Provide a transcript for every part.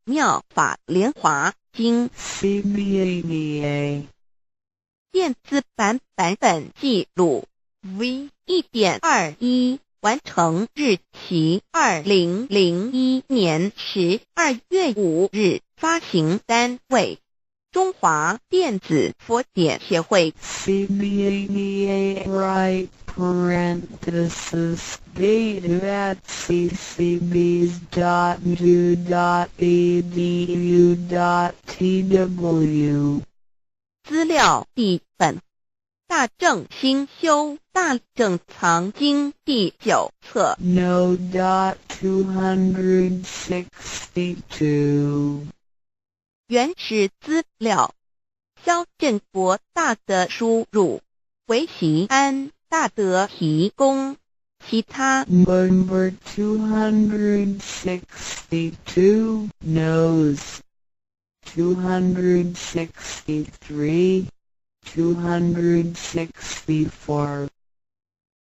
妙法蓮華經 CBABA 電子版版本記錄 V 1.21，完成日期2001年12月5日，發行單位中華電子佛典協會。 CBABA right parenthesis beta at ccbs.u.edu.tw 資料底本，大正新修大正藏經第九冊。 No .262 原始資料，蕭振國大德輸入，韋錫安大德提供。其他 Number 262 nos 263 264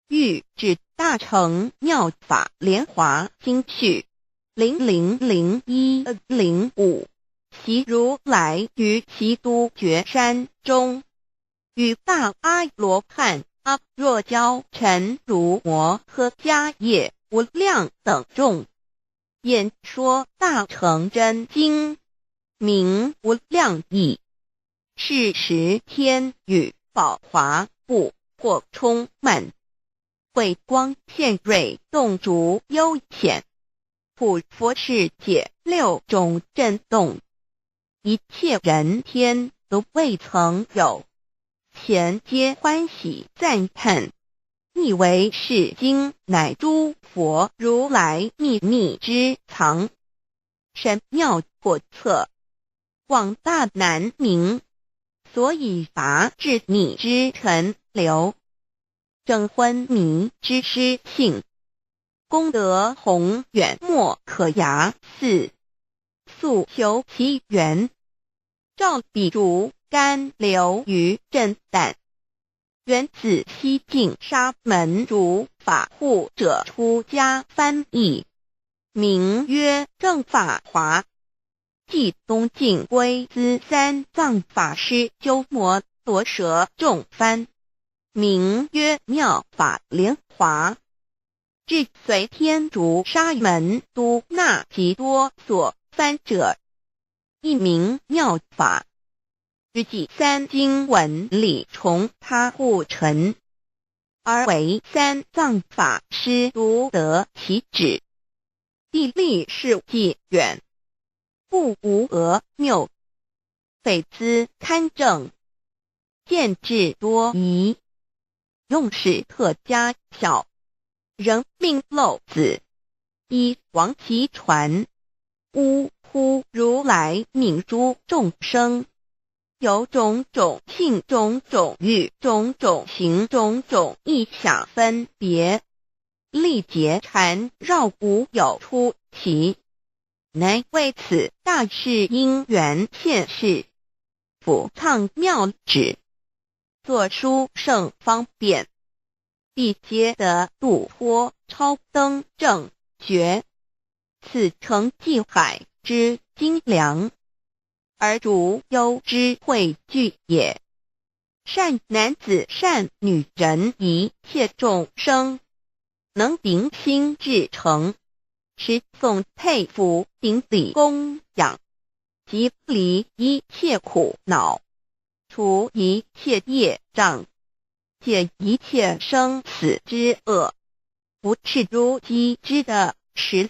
御智大乘妙法蓮華經序，000105，昔如來於祇都覺山中，與大阿羅漢阿若憍陳如摩訶迦葉無量等眾，演說大乘真經，名無量義。是時天雨寶華布惑充滿，慧光現銳動燭幽顯，普佛世界六種震動，一切人天都未曾有，咸皆歡喜讚歎，以為是經乃諸佛如來秘密之藏，神妙叵測，廣大難明。所以拔智溺之塵流，正昏迷之濕性，功德宏遠莫可睚肆。速求其源，照彼諸甘流於震旦。源自西晉沙門竺法護者出家翻譯，名曰正法華。繼東晉龜茲三藏法師鳩摩羅什眾翻，名曰妙法蓮華。至隋天竺沙門都那吉多所翻者，亦名妙法。之記三經文理從他護陳，而唯三藏法師獨得其旨。地利是紀遠，不無訛謬，匪資勘正，見智多疑，用事特加巧，仍命漏子，依王其傳。嗚呼！如來命諸眾生，有種種性、種種欲、種種行、種種意想分別，歷劫纏繞無有出期。乃為此大事因緣現世，撫倡妙旨，作殊勝方便，必皆得度脫超登正覺。此誠濟海之精糧，而諸優之匯聚也。善男子、善女人，一切眾生，能秉心至誠，持誦佩服頂禮供養，即離一切苦惱，除一切業障，解一切生死之厄，不啻如飢之的食，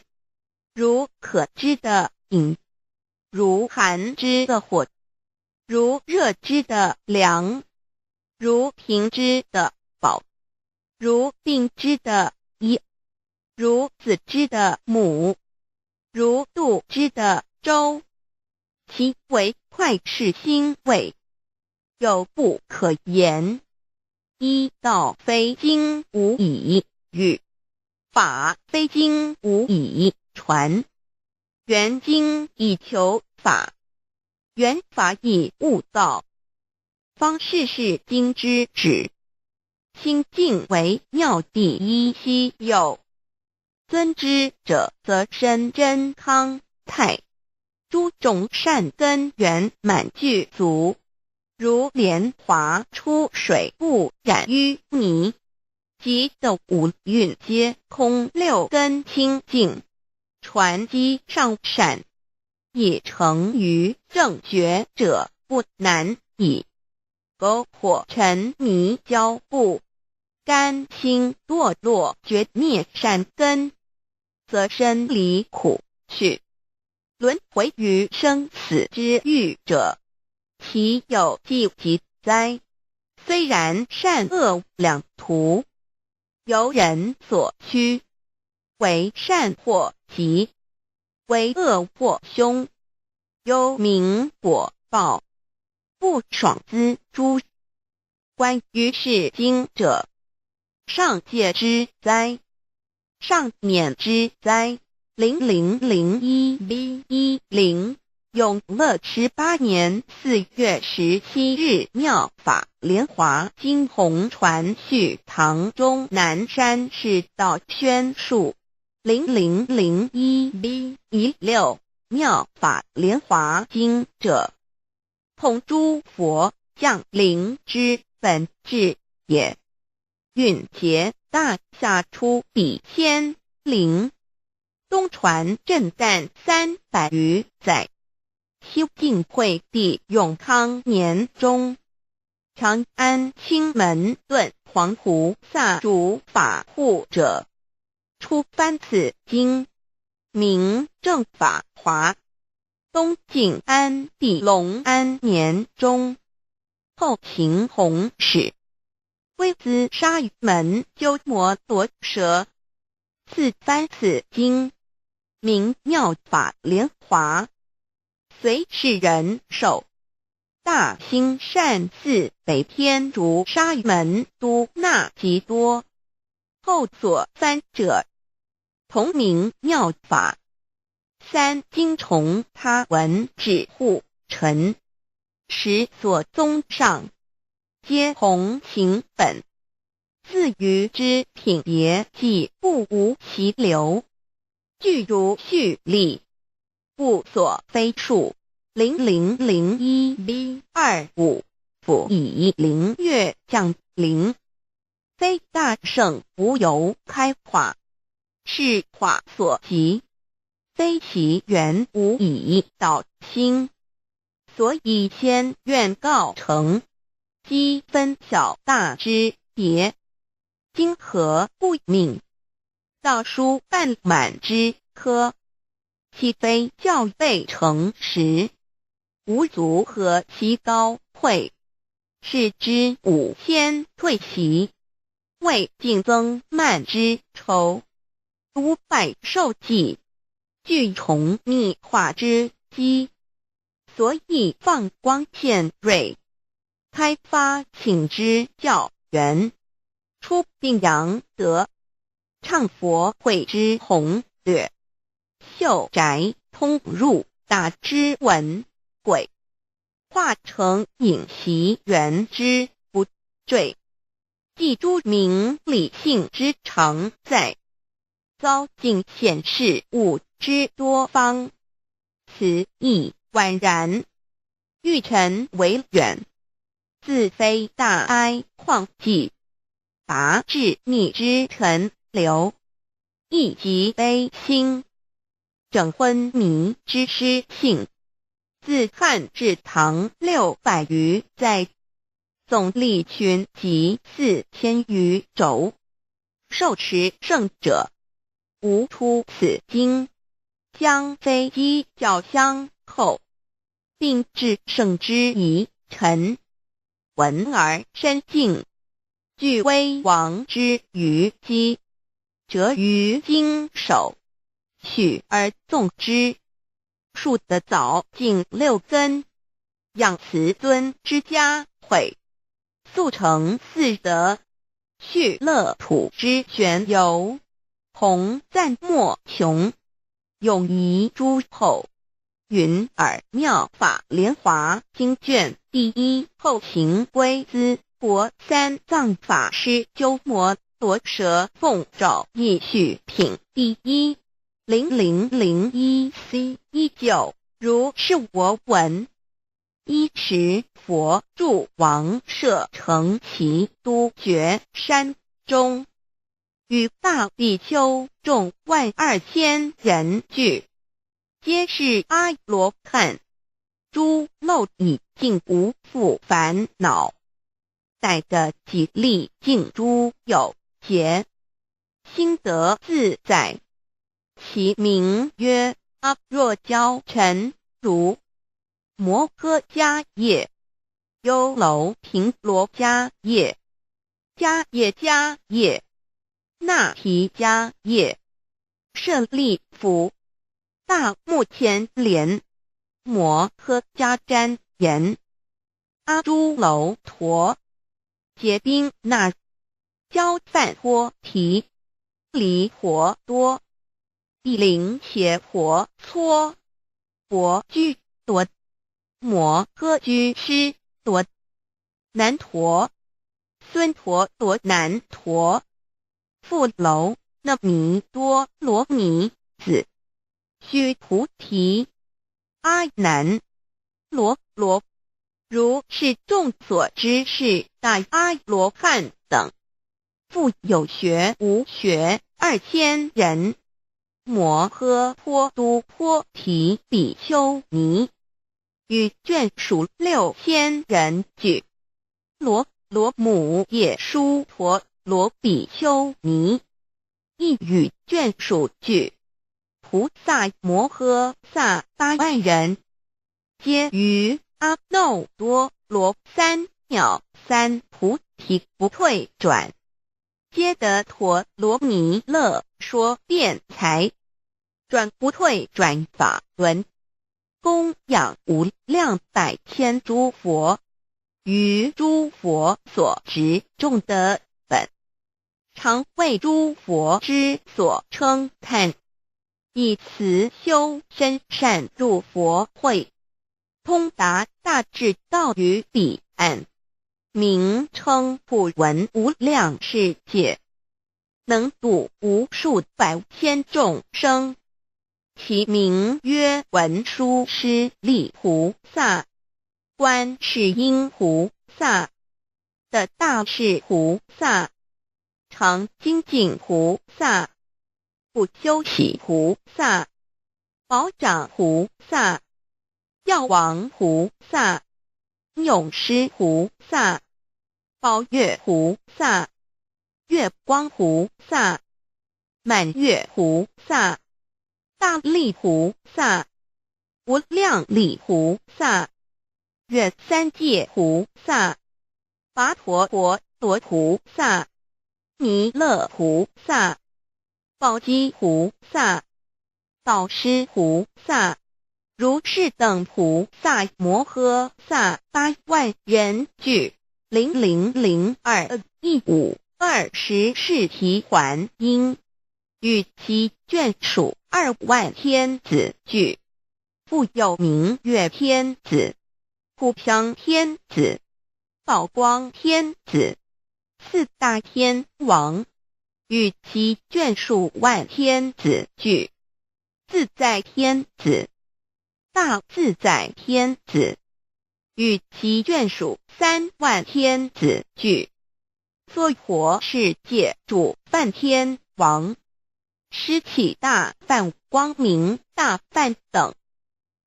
如渴之的飲，如寒之的火，如熱之的涼，如貧之的飽，如病之的醫，如子之的母，如渡之的舟，其為快事欣慰，有不可言。一道非經無以喻，法非經無以傳。緣經以求法，緣法以悟道，方是是經之旨。清淨為妙第一希有。尊之者，則身真康泰，諸眾善根圓滿具足，如蓮華出水不染污泥，即得五蘊皆空，六根清淨，傳機上善，已成於正覺者不難矣。苟火塵泥膠故，甘心墮落絕滅善根，則身離苦趣，輪迴於生死之獄者，其有濟急哉？雖然善惡兩途，由人所趨，為善或吉，為惡或凶，幽冥果報，不爽錙銖。觀於是經者，上戒之哉，上免之哉？0001B10，永樂18年4月17日，妙法蓮華經弘傳續堂終南山釋道宣述。0001B16，妙法蓮華經者，統諸佛降臨之本智也。運劫大夏初彼千零，東傳震旦300餘載。修晉惠帝永康年中，長安青門頓黃菩薩主法護者，初翻此經，名正法華。東晉安帝隆安年中，後秦弘始，龜茲沙門鳩摩羅什，次翻此經，名妙法蓮華。隨世人授大興善寺北天竺沙門都那吉多。後所翻者，同名妙法。三經重他聞止護陳，實所宗上，皆弘行本。自餘之品別，既不無其流，具如序例。故所非數。0001B25，輔以靈月降臨，非大聖無由開化，是化所及，非其緣無以導興。所以先願告成，機分小大之別，今何不命？道書半滿之科，豈非教備成實？無足何其高慧？是知吾先退席，為競增慢之愁。吾拜受記，具重密化之機，所以放光獻瑞，開發請之教源，出並揚德，倡佛慧之宏略，秀宅通入大之文軌，化成隱習緣之不墜，濟諸明理性之常在，遭盡顯示物之多方，此意宛然。欲塵為遠，自非大哀曠寂，拔智密之塵流，亦極悲心，整昏迷之失性。自漢至唐600餘載，總歷群集4000餘軸，受持聖者，無出此經，將非機教相後，並至聖之遺臣，聞而深敬，具威王之餘機，折於經首，取而誦之。數得早淨六根，養慈尊之家慧，速成四德，續樂土之玄遊，弘讚莫窮，永遺諸後。雲爾妙法蓮華經卷第一後行龜茲國三藏法師鳩摩羅什奉詔譯序品第一0001C19。如是我聞。爾時佛住王舍城祇都覺山中，與大比丘眾萬二千人俱，皆是阿羅漢，諸漏已盡無復煩惱，逮得己力淨諸有結，心得自在，其名曰阿若憍陳如。摩訶迦葉，優樓頻螺迦葉，迦葉迦葉，那提迦葉，舍利弗，大目乾連，摩訶迦旃延，阿豬樓陀，劫賓那，憍梵波提，離婆多，毗陵伽婆蹉，婆拘多。摩訶拘尸多，難陀，孫陀羅難陀，富樓那彌多羅尼子，須菩提，阿難，羅羅，如是眾所知是大阿羅漢等，復有學無學二千人，摩訶波都波提比丘尼。與眷屬6000人俱，羅羅母夜梳陀羅比丘尼，亦與眷屬俱，菩薩摩訶薩8萬人，皆於阿耨多羅三藐三菩提不退轉，皆得陀羅尼樂說辯才，轉不退轉法輪。供養無量百千諸佛，於諸佛所植眾的本，常為諸佛之所稱歎，以慈修深善入佛慧，通達大智到於彼岸，名稱普聞無量世界，能度無數百千眾生。其名曰文殊師利菩薩、觀世音菩薩的大勢菩薩、常精進菩薩、不休息菩薩、寶掌菩薩、藥王菩薩、詠獅菩薩、寶月菩薩、月光菩薩、滿月菩薩、大力菩薩、無量力菩薩、月三界菩薩、跋陀婆羅菩薩、彌勒菩薩、寶積菩薩、導師菩薩，如是等菩薩摩訶薩8萬人俱，000215二十釋提桓因，與其眷屬2萬天子俱，復有明月天子、普香天子、寶光天子、四大天王，與其眷屬萬天子俱，自在天子、大自在天子，與其眷屬3萬天子俱，娑婆世界主梵天王、施起大梵、光明大梵等，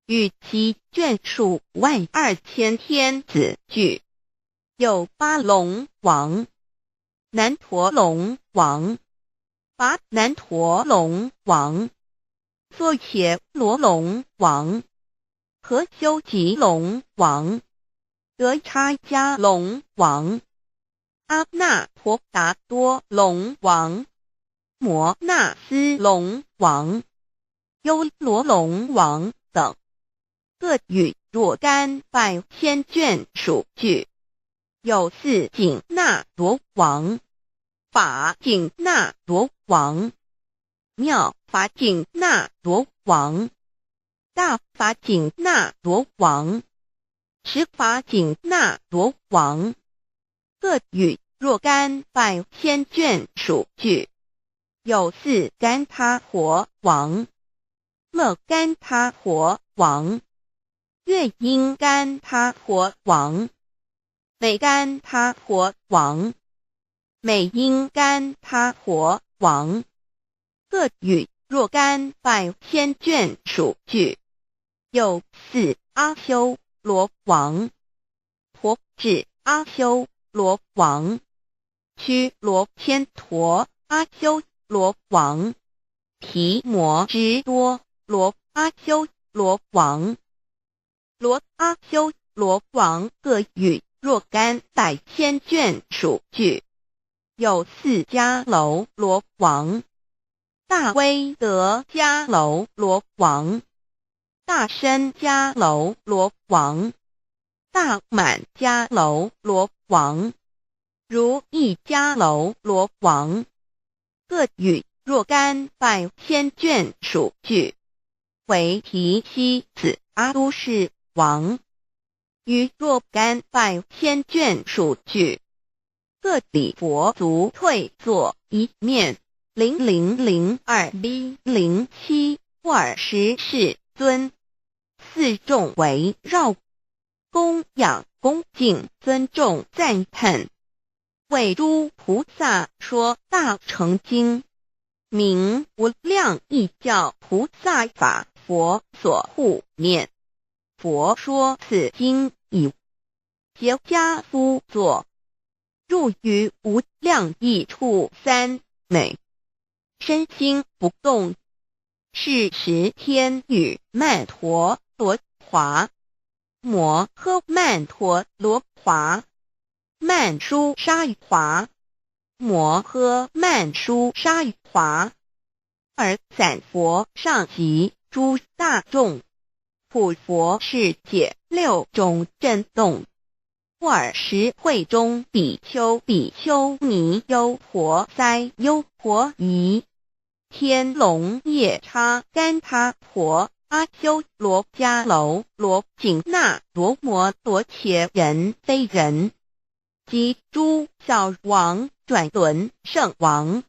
與其眷屬1.2萬天子俱，有巴龍王、難陀龍王、跋難陀龍王、娑伽羅龍王、婆修吉龍王、得差迦龍王、阿那婆達多龍王、摩納斯龍王、優羅龍王等，各與若干百千眷屬俱，有四緊那羅王、法緊那羅王、妙法緊那羅王、大法緊那羅王、持法緊那羅王，各與若干百千眷屬俱，有四乾闥婆王、勒乾闥婆王、月音乾闥婆王、美乾闥婆王、美音乾闥婆王，各与若干百千眷属俱。有四阿修罗王、婆智阿修罗王、屈罗千陀阿修罗王、毗摩支多罗阿修罗王、罗阿修罗王，各与若干百千眷属俱。有四迦楼罗王、大威德迦楼罗王、大身迦楼罗王、大满迦楼罗王、如意迦楼罗王，各与若干百千眷属俱。韦提希子阿都氏王，与若干百千眷属俱，各礼佛足退坐一面。0002B07尔时世尊，四众围绕，供养恭敬尊重赞叹，为诸菩萨说大乘经，名无量义教菩萨法佛所护念。佛说此经已，结跏趺坐，入于无量义处三昧，身心不动。是时天女曼陀罗华、摩诃曼陀罗华、曼殊沙华、摩诃曼殊沙华，而散佛上及诸大众，普佛世界六种震动。尔时会中比丘、比丘尼、优婆塞、优婆夷、天龙夜叉干闥婆、阿修罗、迦楼罗、紧那罗、摩罗伽人非人，及诸小王、转轮圣王，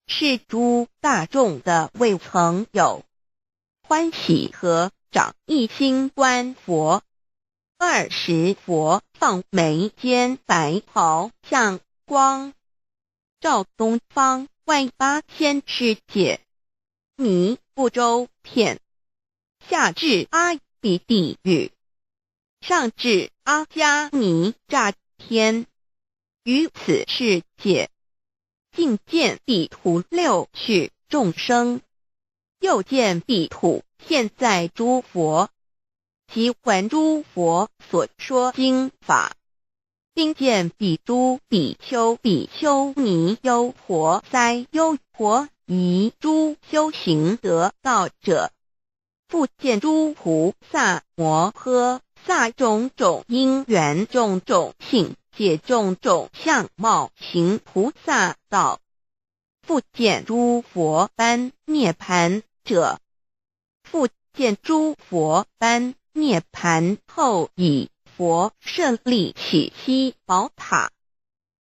是诸大众的未曾有欢喜合掌一心观佛。尔时佛放眉间白毫相光，照东方万八千世界，靡不周遍，下至阿鼻地狱，上至阿迦尼吒天。于此世界，尽见彼土六趣众生，又见彼土现在诸佛，及闻诸佛所说经法，并见彼诸比丘、比丘尼、优婆塞、优婆夷诸修行得道者，复见诸菩萨摩诃萨种种因缘、种种性解、种种相貌行菩萨道，复见诸佛般涅槃者，复见诸佛般涅槃后，以佛舍利起七宝塔。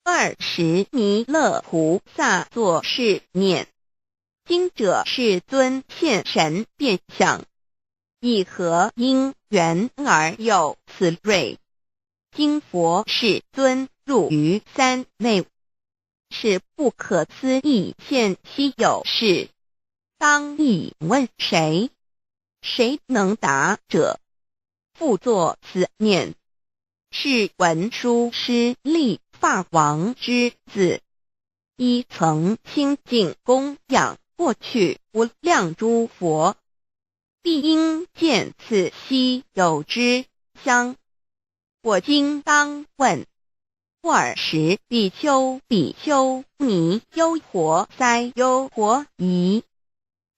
尔时弥勒菩萨作是念：今者世尊现神变相，以何因缘而有此瑞？今佛世尊入于三昧，是不可思议现稀有事。当以问谁？谁能答者？复作此念：是文殊师利法王之子，亦曾清净供养过去无量诸佛，必应见此稀有之相。我今当问。尔时比丘、比丘尼、优婆塞、优婆夷，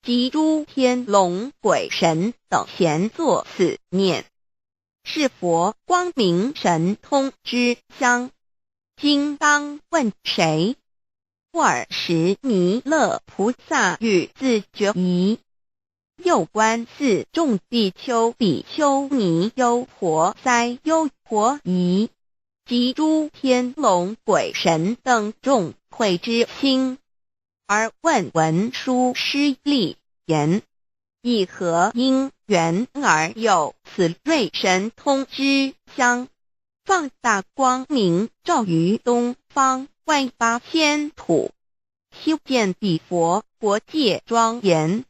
及诸天龙鬼神等咸作此念：是佛光明神通之相，今当问谁？尔时弥勒菩萨欲自决疑，又观四众比丘、比丘尼、优婆塞、优婆夷，及诸天龙鬼神等众悔之心，而问文殊师利言：以何因緣而有此銳神通之相？放大光明照於東方萬八千土，修建彼佛國界莊嚴。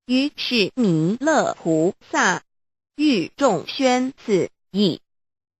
於是彌勒菩薩欲眾宣此義，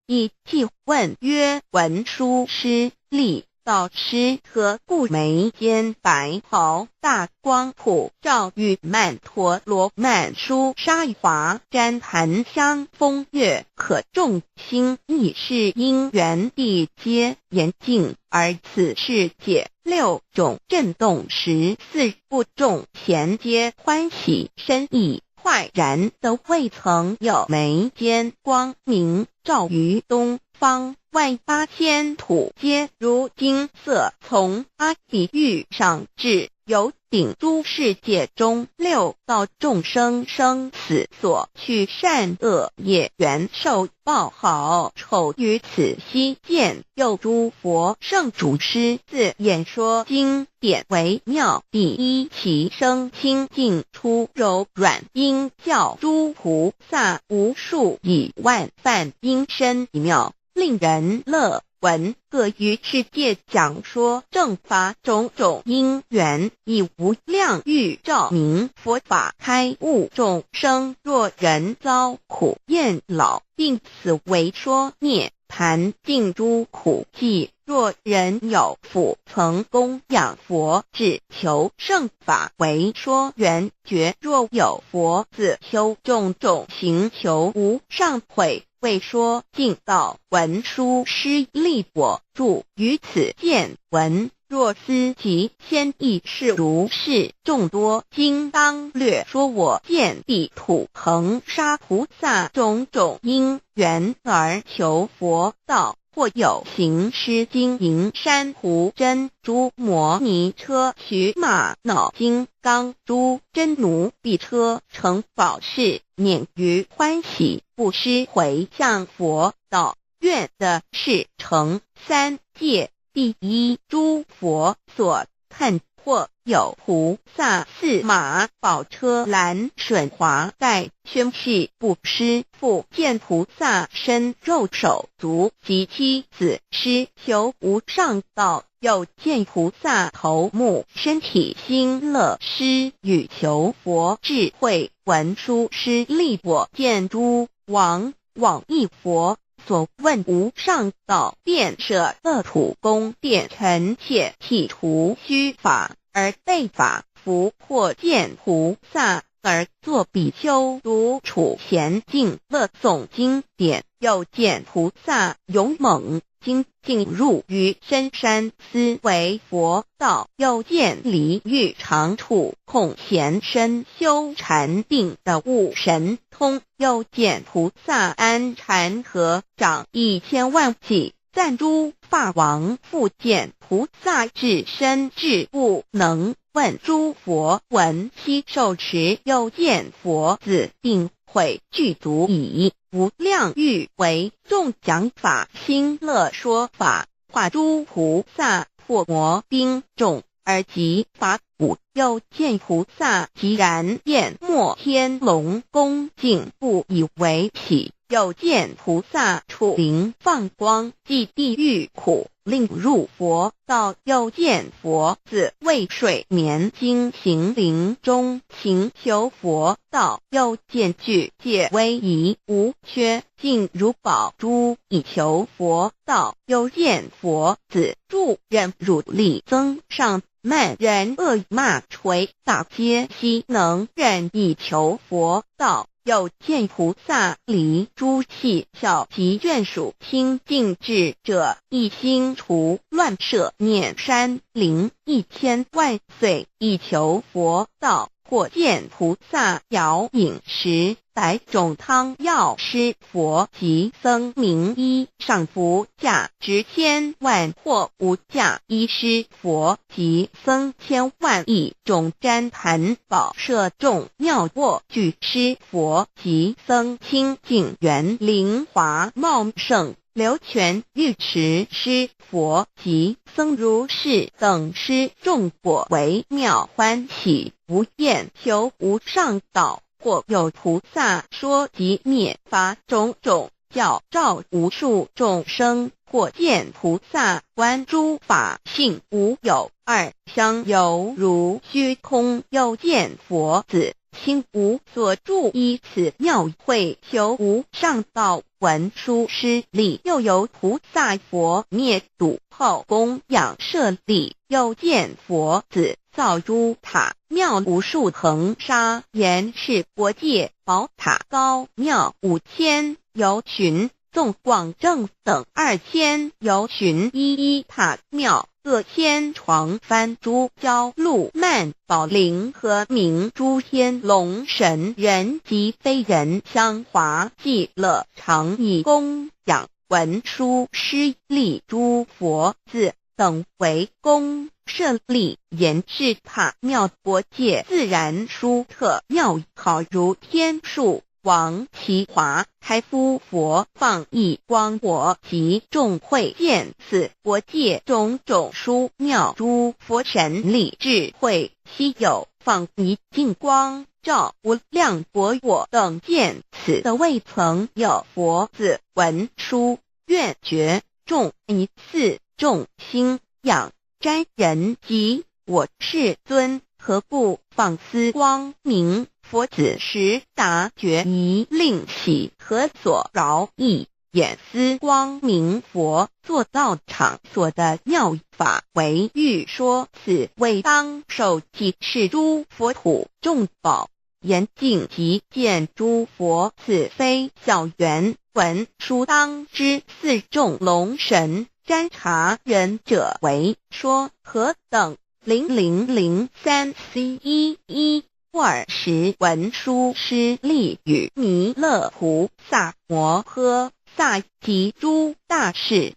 以偈問曰：文殊師利。導師何故眉間白毫大光普照於曼陀羅曼殊沙華栴檀香風月可眾星以是因緣地皆嚴淨，而此世界六種震動14部眾賢皆歡喜身意快然都未曾有眉間光明照於東方萬八千土皆如金色，從阿鼻獄上至有頂諸世界中六道眾生生死所趣善惡業緣受報好醜於此悉見。又諸佛聖主師自演說經典微妙第一其聲清淨出柔軟音教諸菩薩無數以萬梵音聲妙。令人樂聞，各於世界講說正法種種因緣，以無量欲照明佛法，開悟眾生。若人遭苦厭老病死，為說涅槃盡諸苦際。若人有復曾供養佛，志求聖法，為說緣覺。若有佛子修種種行，求無上慧。為說淨道，文殊師利我住於此見聞。若思及千億是如是眾多經，當略說我見彼土恆沙菩薩種種因緣而求佛道。或有行施金銀珊瑚珍珠摩尼車瞿瑪瑙金剛珠真奴婢車城堡飾拈於歡喜布施迴向佛道，願得是成三界第一諸佛所歎。或有菩薩駟馬寶車蘭順華蓋宣誓布施，復見菩薩身肉手足及妻子施求無上道，又見菩薩頭目身體心樂施與求佛智慧。文殊師利我見諸王往詣佛所問無上道，便捨樂土宮殿陳妾剃除須髮而被法服。或見菩薩而作比丘，獨處閑靜樂誦經典。又見菩薩勇猛精進入於深山思維佛道。又見離欲長處空閒身修禪定的悟神通。又見菩薩安禪合掌1000萬計讚諸法王。復見菩薩至深智不能問諸佛聞悉受持。又見佛子定慧具足以無量欲為眾講法心樂說法，化諸菩薩破魔兵眾而集法鼓。又見菩薩寂然焰沒天龍恭敬不以為喜。又見菩薩處靈放光，濟地獄苦，令入佛道。又見佛子為睡眠經行臨終行求佛道。又見具戒威儀無缺，淨如寶珠以求佛道。又見佛子住忍辱力增上慢人惡罵捶打皆悉能忍以求佛道。又見菩薩離諸戲笑及眷屬清淨智者，一心除亂攝念山林1000萬歲以求佛道。或見菩薩澆飲食百種湯藥施佛及僧名衣上服價值千萬或無價衣施佛及僧千萬億種栴檀寶舍眾妙臥具施佛及僧清淨園林華茂盛流泉浴池施佛及僧如是等施眾果為妙歡喜無厭求無上道。或有菩薩說寂滅法種種，教照無數眾生，或見菩薩觀諸法性無有二相，猶如虛空。又見佛子心無所住，依此妙慧修無上道，文殊師利。又有菩薩佛滅度後供養舍利。又見佛子造諸塔廟無數恆沙，嚴飾缽界寶塔高廟5000由旬，縱廣正等2000由旬，一一塔廟各千床幡珠憍祿曼寶鈴和鳴諸天龍神人及非人香華伎樂，常以供養文殊師利諸佛子等為供舍利，嚴飾塔廟缽界自然殊特妙好如天數。王祇華開敷佛放逸光，我及眾會見此缽界種種殊妙諸佛神力智慧稀有，放一淨光照無量國。我等見此的未曾有佛子文殊願覺眾一四眾心仰瞻人及我世尊，何故放斯光明？佛子實達覺疑令喜，何所饒益？演斯光明佛作道場所的妙法為欲說此為當受記是諸佛土眾寶嚴淨及見諸佛此非小緣。文殊當知四眾龍神占察人者為說何等0003C11 20文殊師利與彌勒菩薩摩訶薩及諸大士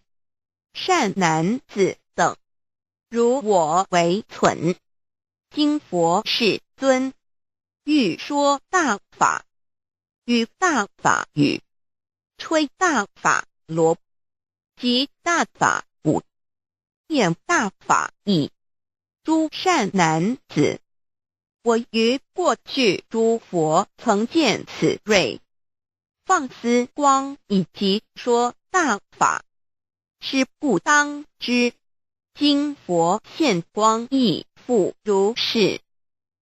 善男子等，如我為忖，今佛世尊欲說大法，語大法語，吹大法鑼，擊大法鼓，演大法義。諸善男子，我於過去諸佛曾見此瑞，放斯光以及說大法，是故當知。今佛現光亦復如是，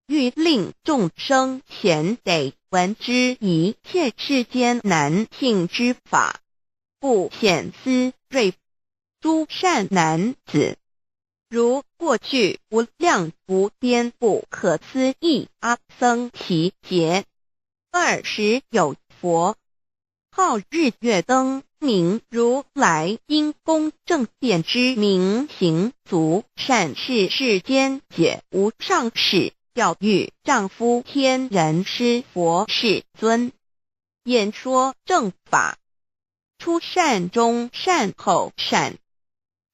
欲令眾生淺得聞知一切世間難聽之法，故顯斯瑞。諸善男子，如過去無量無邊不可思議阿僧祇劫，爾時有佛號日月燈明如來，應供正遍知明行足善逝世間解無上士調御丈夫天人師佛世尊，演說正法，初善中善後善，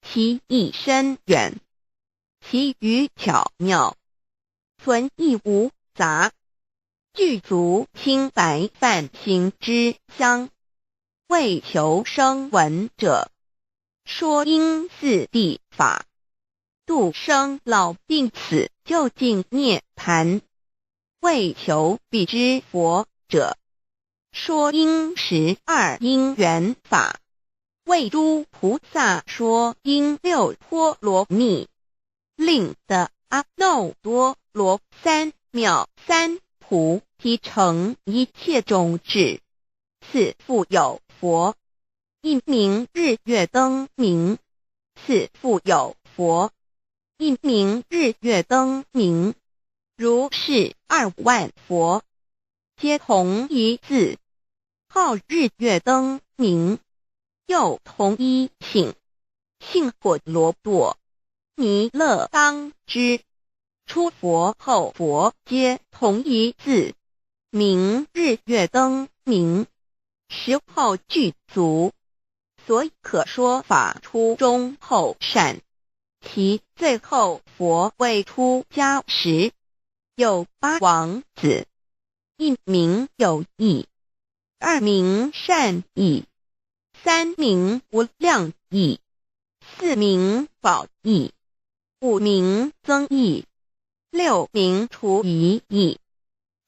其義深遠，其語巧妙，存義無雜，具足清白梵行之相。為求聲聞者，說應四諦法，度生老病死究竟涅槃；為求彼之佛者，說應十二因緣法，為諸菩薩說應六波羅蜜，令得阿耨多羅三藐三菩提，成一切種智。此復有佛，一名日月燈明。此復有佛，一名日月燈明。如是2萬佛，皆同一字，號日月燈明，又同一姓，姓火羅多。彌勒當知，初佛後佛皆同一字，名日月燈明。時候具足，所以可說法初中後善。其最後佛未出家時，有八王子，一名有義，二名善義，三名無量義，四名寶義，五名增義，六名除疑義，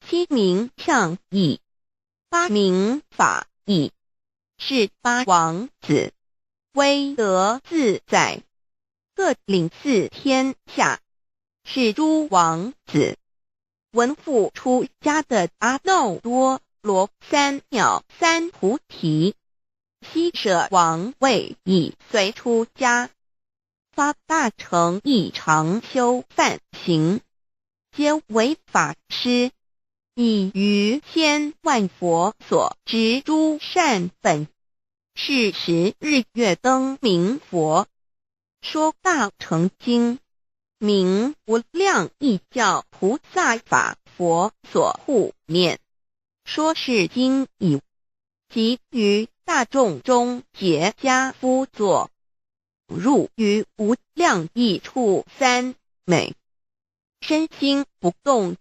七名相義，八名法義，是八王子，威德自在，各領四天下。是諸王子，聞復出家的阿耨多羅三藐三菩提，悉捨王位以隨出家，發大乘義常修梵行，皆為法師，以餘千萬佛所植諸善本，是時日月燈明佛，說大乘經，名無量義教菩薩法佛所護念。說是經已，即於大眾中結跏趺坐，入於無量義處三昧，身心不動。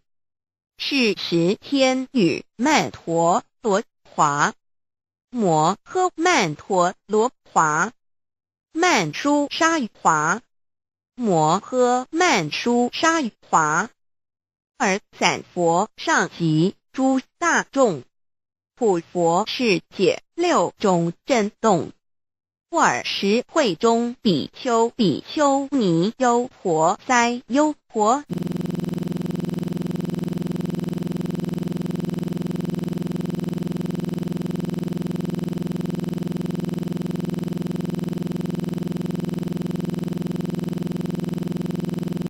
是時天女曼陀羅華、摩訶曼陀羅華、曼殊沙華、摩訶曼殊沙華，爾散佛上及諸大眾，普佛世界六種震動。爾時會中比丘、比丘尼、優婆塞、優婆夷。